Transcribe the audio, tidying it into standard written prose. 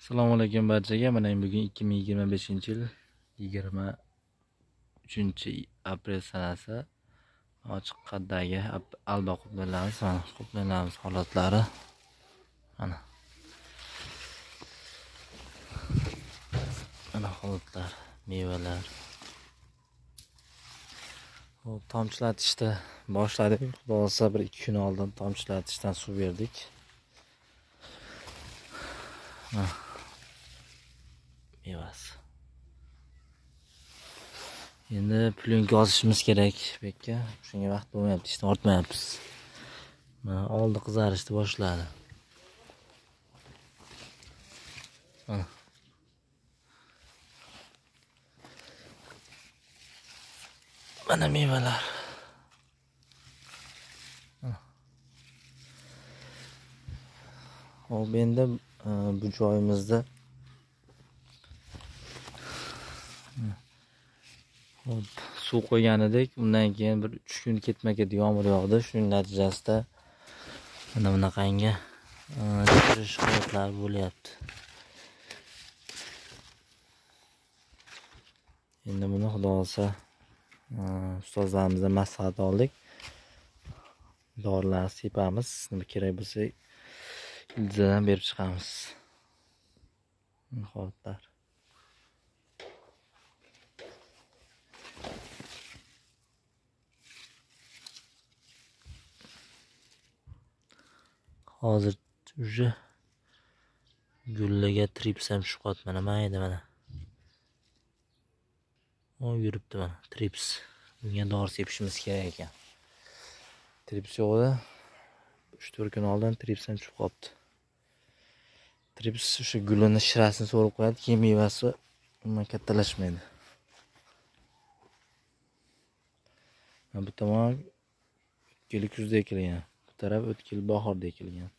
Assalomu alaykum barchaga. Mana bugun 2025-yil 23 aprel sanasi. Ochiq qaddagi alba qoplanamiz. Mana qoplanamiz holatlari. Mana. Mana holatlar, mevalar. Hop, tomchilatishni boshladik. Xudo xohlasa 1-2 kun oldin tomchilatishdan suv berdik. Mana mevasi. Endi plyonka osishimiz kerak bu yerga. Shunga vaqt bo'lmayapti, ishni ortmayapmiz. Mana oldi qizarishni boshladi. Mana. Mana mevalar. Hop, endi bu joyimizda hop, suv qo'ygan edik. Undan keyin bir 3 kun ketma-ket yomg'ir yog'di. Shuning natijasida mana bunaqangi chirish holatlar bo'lyapti. Endi buni xudo xohlasa ustozlarimizdan maslahat oldik. Dorilarni sepamiz. Nima kerak bo'lsa ildizadan berib chiqamiz. Holatlar. Hozir уже gullaga trips ham tushib qoldi. Mana mayda mana. O yuribdi mana trips. Bunga dori sepishimiz kerak ekan. Trips yo'q edi. 3-4 kun oldin trips ham tushib qolibdi. Trips o'sha gulini shirasini so'rib qo'yadi, keyin mevasi umuman kattalashmaydi. Bu tomon o'tgan yil kuzda ekilgan. Bu taraf o'tgan yil bahorda ekilgan.